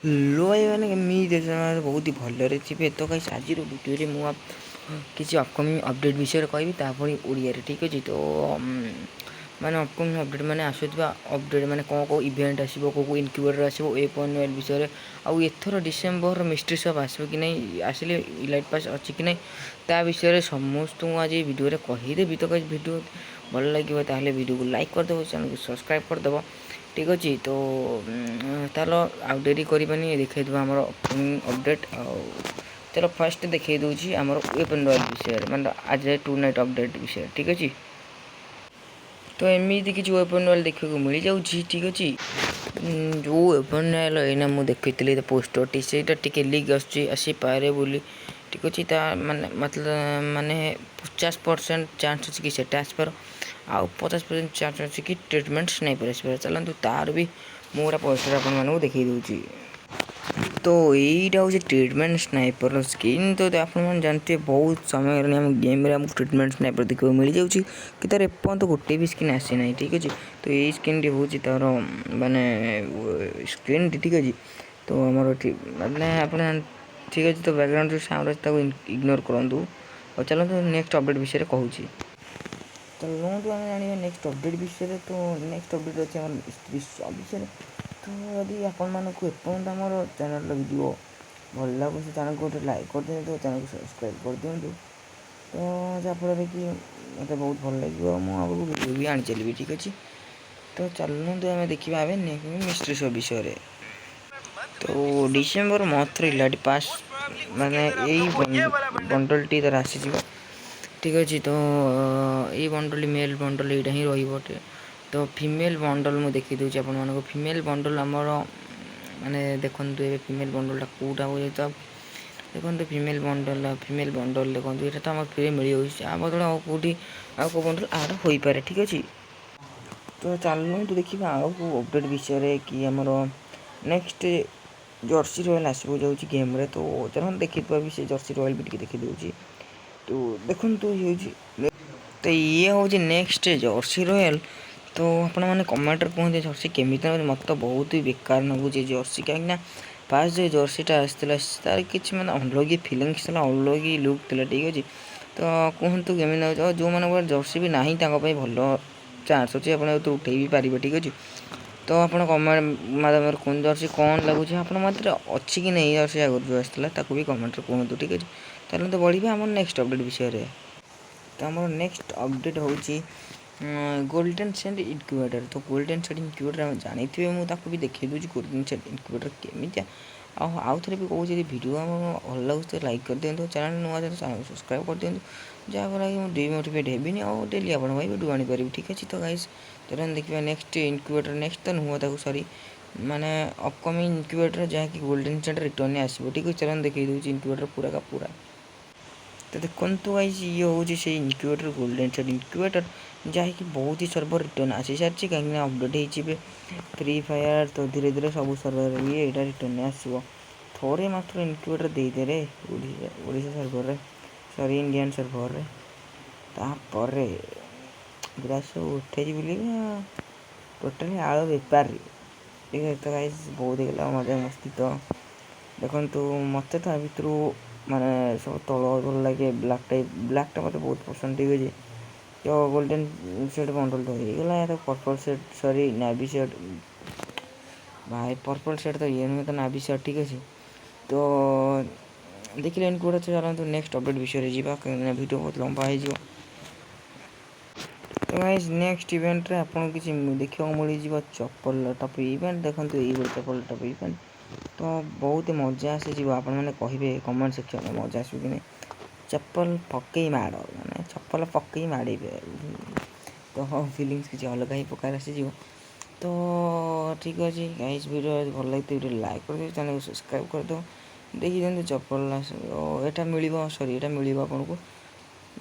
Hello ଭାଇମାନେ, କେମିତି ଅଛନ୍ତି? ବହୁତ ହି ଭଲରେ ଥିବେ। ତ ଗାଇସ୍, ଆଜିର ଭିଡ଼ିଓରେ ମୁଁ କିଛି ଅପକମିଂ ଅପଡ଼େଟ୍ ବିଷୟରେ କହିବି, ତା ପୁଣି ଓଡ଼ିଆରେ, ଠିକ୍ ଅଛି? ତ ମାନେ ଅପକମିଂ ଅପଡ଼େଟ୍ ମାନେ ଆସୁଥିବା ଅପଡ଼େଟ୍, ମାନେ କ'ଣ କେଉଁ ଇଭେଣ୍ଟ ଆସିବ, କେଉଁ କେଉଁ ଇନକ୍ୟୁବେଟର୍ ଆସିବ, ୱେପନ୍ ବିଷୟରେ, ଆଉ ଏଥର ଡିସେମ୍ବର ମିଷ୍ଟ୍ରି ସପ୍ ଆସିବ କି ନାହିଁ, ଆସିଲେ ଇଲାଇଟ୍ ପାସ୍ ଅଛି କି ନାହିଁ, ତା ବିଷୟରେ ସମସ୍ତଙ୍କୁ ଆଜି ଭିଡ଼ିଓରେ କହିଦେବି। ତ ଭିଡ଼ିଓ ଭଲ ଲାଗିବ ତାହେଲେ ଭିଡ଼ିଓକୁ ଲାଇକ୍ କରିଦେବ, ଚ୍ୟାନେଲକୁ ସବସ୍କ୍ରାଇବ୍ କରିଦେବ, ଠିକ୍ ଅଛି? ତ ତାହେଲେ ଆଉ ଡେରି କରିବାନି, ଦେଖେଇଦେବା ଆମର ଅପକମିଂ ଅପଡ଼େଟ୍। ଆଉ ଚାଲ, ଫାର୍ଷ୍ଟ ଦେଖେଇ ଦେଉଛି ଆମର ୱେପନ୍ ରୟାଲ୍ ବିଷୟରେ, ମାନେ ଆଜି ଟୁ ନାଇଟ୍ ଅପଡ଼େଟ୍ ବିଷୟରେ, ଠିକ୍ ଅଛି? ତ ଏମିତି କିଛି ୱେପନ୍ ରୟାଲ୍ ଦେଖିବାକୁ ମିଳିଯାଉଛି, ଠିକ୍ ଅଛି? ଯେଉଁ ୱେପନ୍ ରୟାଲ୍ ଏଇନା ମୁଁ ଦେଖିଥିଲି ପୋଷ୍ଟରଟି, ସେଇଟା ଟିକେ ଲିକ୍ ଆସୁଛି, ଆସିପାରେ ବୋଲି, ଠିକ୍ ଅଛି? ତା ମାନେ ମତଲବ ମାନେ 50% ଚାନ୍ସ ଅଛି କି ସେଟା ଆସିପାର, ଆଉ 50% ଚାନ୍ସ ଅଛି କି ଟ୍ରିଟମେଣ୍ଟ ସ୍ନାଇପର ଆସିପାରେ। ଚାଲନ୍ତୁ, ତାର ବି ମୁଁ ଗୋଟେ ପୋଷ୍ଟର ଆପଣମାନଙ୍କୁ ଦେଖେଇ ଦେଉଛି। ତ ଏଇଟା ହେଉଛି ଟ୍ରିଟମେଣ୍ଟ ସ୍ନାଇପର ସ୍କିନ୍। ତ ଆପଣମାନେ ଜାଣିଥିବେ, ବହୁତ ସମୟ ହେଲାଣି ଆମ ଗେମ୍ରେ ଆମକୁ ଟ୍ରିଟମେଣ୍ଟ ସ୍ନାଇପର ଦେଖିବାକୁ ମିଳିଯାଉଛି କି ତାର ଏପର୍ଯ୍ୟନ୍ତ ଗୋଟେ ବି ସ୍କିନ୍ ଆସିନାହିଁ, ଠିକ୍ ଅଛି? ତ ଏଇ ସ୍କିନ୍ଟି ହେଉଛି ତାର ମାନେ ସ୍କ୍ରିନ୍ଟି, ଠିକ୍ ଅଛି? ତ ଆମର ଏଠି ମାନେ ଆପଣ, ଠିକ୍ ଅଛି, ତ ବ୍ୟାକଗ୍ରାଉଣ୍ଡ ଯେଉଁ ସାଉଣ୍ଡ ଅଛି ତାକୁ ଇଗ୍ନୋର କରନ୍ତୁ। ଆଉ ଚାଲନ୍ତୁ, ନେକ୍ସଟ ଅପଡ଼େଟ୍ ବିଷୟରେ କହୁଛି। ତ ଚାଲନ୍ତୁ, ଆମେ ଜାଣିବା ନେକ୍ସଟ ଅପଡ଼େଟ୍ ବିଷୟରେ। ତ ନେକ୍ସଟ ଅପଡ଼େଟ୍ ଅଛି ଆମର ମିଷ୍ଟ୍ରି ସପ୍ ବିଷୟରେ। ତ ଯଦି ଆପଣମାନଙ୍କୁ ଏପର୍ଯ୍ୟନ୍ତ ଆମର ଚ୍ୟାନେଲର ଭିଡ଼ିଓ ଭଲ ଲାଗୁଛି, ଚ୍ୟାନେଲକୁ ଗୋଟେ ଲାଇକ୍ କରିଦିଅନ୍ତୁ, ଚ୍ୟାନେଲକୁ ସବସ୍କ୍ରାଇବ୍ କରିଦିଅନ୍ତୁ, ତ ଯାହାଫଳରେ କି ମୋତେ ବହୁତ ଭଲ ଲାଗିବ, ମୁଁ ଆଗକୁ ଭିଡ଼ିଓ ବି ଆଣି ଚାଲିବି, ଠିକ୍ ଅଛି? ତ ଚାଲନ୍ତୁ, ଆମେ ଦେଖିବା ଏବେ ମିଷ୍ଟ୍ରି ସପ୍ ବିଷୟରେ। ତ ଡିସେମ୍ବର ମନ୍ଥରେ ଇଲାଇଟ୍ ପାସ୍ ମାନେ ଏଇ ବଣ୍ଡଲଟି ତାର ଆସିଯିବ, ଠିକ୍ ଅଛି? ତ ଏଇ ବଣ୍ଡଲଟି ମେଲ୍ ବଣ୍ଡଲ ଏଇଟା ହିଁ ରହିବ। ତ ଫିମେଲ୍ ବଣ୍ଡଲ ମୁଁ ଦେଖେଇ ଦେଉଛି ଆପଣମାନଙ୍କୁ। ଫିମେଲ୍ ବଣ୍ଡଲ ଆମର ମାନେ ଦେଖନ୍ତୁ, ଏବେ ଫିମେଲ୍ ବଣ୍ଡଲଟା କେଉଁଟା ହେଉଛି? ତ ଦେଖନ୍ତୁ, ଫିମେଲ୍ ବଣ୍ଡଲ ଦେଖନ୍ତୁ, ଏଇଟା ତ ଆମର ଫ୍ରି ମିଳିଯାଉଛି। ଆ ବଦଳ ଆଉ କେଉଁଠି ଆଉ କେଉଁ ବଣ୍ଡଲ ଆଡ଼୍ ହୋଇପାରେ, ଠିକ୍ ଅଛି? ତ ଚାଲନ୍ତୁ ଦେଖିବା ଆଉ କେଉଁ ଅପଡ଼େଟ୍ ବିଷୟରେ କି ଆମର ନେକ୍ସଟ ଜର୍ସି ରୟାଲ୍ ଆସିବାକୁ ଯାଉଛି ଗେମ୍ରେ। ତ ଚାଲନ୍ତୁ ଦେଖିଦେବା ବି, ସେ ଜର୍ସି ରୟାଲ୍ ବି ଟିକେ ଦେଖିଦେଉଛି। ତ ଦେଖନ୍ତୁ, ଇଏ ହେଉଛି, ତ ଇଏ ହେଉଛି ନେକ୍ସଟ ଜର୍ସି ରୟାଲ୍। ତ ଆପଣମାନେ କମେଣ୍ଟରେ କୁହନ୍ତୁ ଜର୍ସି କେମିତି ଲାଗୁଛି। ମୋତେ ତ ବହୁତ ହି ବେକାର ଲାଗୁଛି ଏ ଜର୍ସି, କାହିଁକିନା ଫାଷ୍ଟ ଯେଉଁ ଜର୍ସିଟା ଆସିଥିଲା ତାର କିଛି ମାନେ ଅଲଗା ଫିଲିଙ୍ଗସ୍ ଥିଲା, ଅଲଗା ଲୁକ୍ ଥିଲା, ଠିକ୍ ଅଛି? ତ କୁହନ୍ତୁ କେମିତି ଲାଗୁଛି। ଆଉ ଯେଉଁମାନଙ୍କର ଜର୍ସି ବି ନାହିଁ, ତାଙ୍କ ପାଇଁ ଭଲ ଚାନ୍ସ ଅଛି, ଆପଣ ଉଠେଇ ବି ପାରିବେ, ଠିକ୍ ଅଛି? ତ ଆପଣ କମେଣ୍ଟ ମାଧ୍ୟମରେ କୁହନ୍ତୁ ଜର୍ସି କ'ଣ ଲାଗୁଛି, ଆପଣ ମାତ୍ରେ ଅଛି କି ନାହିଁ ଜର୍ସି ଆଗରୁ ଯେଉଁ ଆସିଥିଲା, ତାକୁ ବି କମେଣ୍ଟରେ କୁହନ୍ତୁ, ଠିକ୍ ଅଛି? ତାହେଲେ ତ ବଢ଼ିବା ଆମର ନେକ୍ସଟ ଅପଡ଼େଟ୍ ବିଷୟରେ। ତ ଆମର ନେକ୍ସଟ ଅପଡ଼େଟ୍ ହେଉଛି ଗୋଲ୍ଡେନ୍ ସେଣ୍ଟ ଇନକ୍ୟୁବେଟର୍। ତ ଗୋଲ୍ଡେନ୍ ସେଣ୍ଟ ଇନକ୍ୟୁବେଟର୍ ଆମେ ଜାଣିଥିବେ, ମୁଁ ତାକୁ ବି ଦେଖେଇ ଦେଉଛି ଗୋଲ୍ଡେନ୍ ସେଣ୍ଟ ଇନକ୍ୟୁବେଟର୍ କେମିତିଆ। ଆଉ ଆଉ ଥରେ ବି କହୁଛି, ଯଦି ଭିଡ଼ିଓ ଆମ ଭଲ ଲାଗୁଛି ତ ଲାଇକ୍ କରିଦିଅନ୍ତୁ, ଚ୍ୟାନେଲ୍ ନୂଆ ଚ୍ୟାନେଲ୍ ସବସ୍କ୍ରାଇବ୍ କରିଦିଅନ୍ତୁ, ଯାହାଫଳରେ କି ମୁଁ ଡିମୋଟିଭେଟ୍ ହେବିନି ଆଉ ଡେଲି ଆପଣଙ୍କ ପାଇଁ ଭିଡ଼ିଓ ଆଣିପାରିବି, ଠିକ୍ ଅଛି? ତ ଗାଇସ୍, ଚାଲନ୍ତୁ ଦେଖିବା ନେକ୍ସଟ ଇନକ୍ୟୁବେଟର୍, ନେକ୍ସଟ ତ ନୁହଁ ତାକୁ, ସରି, ମାନେ ଅପକମିଂ ଇନକ୍ୟୁବେଟର୍ ଯାହାକି ଗୋଲ୍ଡେନ୍ ସେଣ୍ଟ ରିଟର୍ଣ୍ଣ ଆସିବ, ଠିକ୍ ଅଛି? ଚାଲନ୍ତୁ ଦେଖେଇ ଦେଉଛି ଇନକ୍ୟୁବେଟର୍ ପୁରା କା ପୁରା। ତ ଦେଖନ୍ତୁ ଗାଇସ୍, ଇଏ ହେଉଛି ସେଇ ଇନକ୍ୟୁବେଟର୍, ଗୋଲ୍ଡେନ୍ ସେଣ୍ଟ ଇନକ୍ୟୁବେଟର୍, ଯାହାକି ବହୁତ ହି ସର୍ଭର ରିଟର୍ଣ୍ଣ ଆସିସାରିଛି, କାହିଁକିନା ଅପଡ଼େଟ୍ ହେଇଛି ଏବେ ଫ୍ରି ଫାୟାର୍। ତ ଧୀରେ ଧୀରେ ସବୁ ସର୍ଭର ବି ଏଇଟା ରିଟର୍ଣ୍ଣ ଆସିବ। ଥରେ ମାତ୍ର ଇନକ୍ୟୁବେଟର୍ ଦେଇଦେରେ ଓଡ଼ିଶା ସର୍ଭରରେ, ସରି, ଇଣ୍ଡିଆନ୍ ସର୍ଭରରେ, ତାପରେ ପୁରା ସବୁ ଉଠେଇଛି ବୁଲିକି ଟୋଟାଲି ଆଳ ବେପାରୀ, ଠିକ୍ ଅଛି? ତ ଗାଇସ୍, ବହୁତ ହେଇଗଲା ମଜା ମସ୍ତି। ତ ଦେଖନ୍ତୁ, ମୋତେ ତା ଭିତରୁ ମାନେ ସବୁ ତଳ ଭଲ ଲାଗେ ବ୍ଲାକ୍ ଟାଇପ୍, ବ୍ଲାକ୍ଟା ମୋତେ ବହୁତ ପସନ୍ଦ, ଠିକ୍ ଅଛି? ତ ଗୋଲ୍ଡେନ୍ ସେଟ୍ ବଣ୍ଡଲ୍ ତ ହେଇଗଲା, ତ ପର୍ପଲ୍ ସେଟ୍, ସରି, ନାଭି ସେଟ୍। ଭାଇ, ପର୍ପଲ୍ ସେଟ୍ ତ ଇଏ ନୁହେଁ, ତ ନାଭି ସେଟ୍, ଠିକ୍ ଅଛି? ତ ଦେଖିଲେ କୋଉଟା। ଚାଲନ୍ତୁ ନେକ୍ସଟ ଅପଡ଼େଟ୍ ବିଷୟରେ ଯିବା, କାହିଁକିନା ଭିଡ଼ିଓ ବହୁତ ଲମ୍ବା ହେଇଯିବ। ତ ଗାଇସ୍, ନେକ୍ସଟ ଇଭେଣ୍ଟରେ ଆପଣଙ୍କୁ କିଛି ଦେଖିବାକୁ ମିଳିଯିବ ଚପଲ ଟପ୍ ଇଭେଣ୍ଟ। ଦେଖନ୍ତୁ, ଏଇଭଳି ଚପଲ ଟପ୍ ଇଭେଣ୍ଟ, ତ ବହୁତ ମଜା ଆସିଯିବ। ଆପଣମାନେ କହିବେ କମେଣ୍ଟ ସେକ୍ସନରେ ମଜା ଆସିବ କି ନାହିଁ। ଚପଲ ପକେଇ ମାଡ଼, ମାନେ ଚପଲ ପକେଇ ମାଡ଼ିବେ ତ ଫିଲିଙ୍ଗସ୍ କିଛି ଅଲଗା ହିଁ ପ୍ରକାର ଆସିଯିବ। ତ ଠିକ୍ ଅଛି ଗାଇସ୍, ଭିଡ଼ିଓ ଭଲ ଲାଗିଥିବ ଭିଡ଼ିଓ ଲାଇକ୍ କରିଦିଅ, ଚ୍ୟାନେଲକୁ ସବସ୍କ୍ରାଇବ୍ କରିଦେବ। ଦେଖିଦିଅନ୍ତୁ ଚପଲ, ଏଇଟା ମିଳିବ, ସରି, ଏଇଟା ମିଳିବ ଆପଣଙ୍କୁ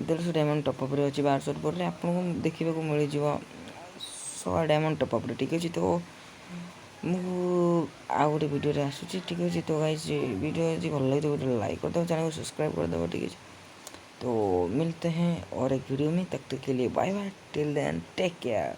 150 ଡାଇମଣ୍ଡ ଟପ୍ ଅପ୍ରେ ଅଛି। 1200 ପରେ ଆପଣଙ୍କୁ ଦେଖିବାକୁ ମିଳିଯିବ 100 ଡାଇମଣ୍ଡ ଟପ୍ ଅପ୍ରେ, ଠିକ୍ ଅଛି? ତ ମୁଁ ଆଉ ଗୋଟେ ଭିଡ଼ିଓରେ ଆସୁଛି, ଠିକ୍ ଅଛି? ତ ଗାଇସ୍, ଭିଡ଼ିଓ ଯଦି ଭଲ ଲାଗିଥିବ ଭିଡ଼ିଓ ଲାଇକ୍ କରିଦେବ, ଚ୍ୟାନେଲକୁ ସବସ୍କ୍ରାଇବ୍ କରିଦେବ, ଠିକ୍ ଅଛି? तो मिलते हैं और एक वीडियो में, तब तक के लिए bye bye, till then take care।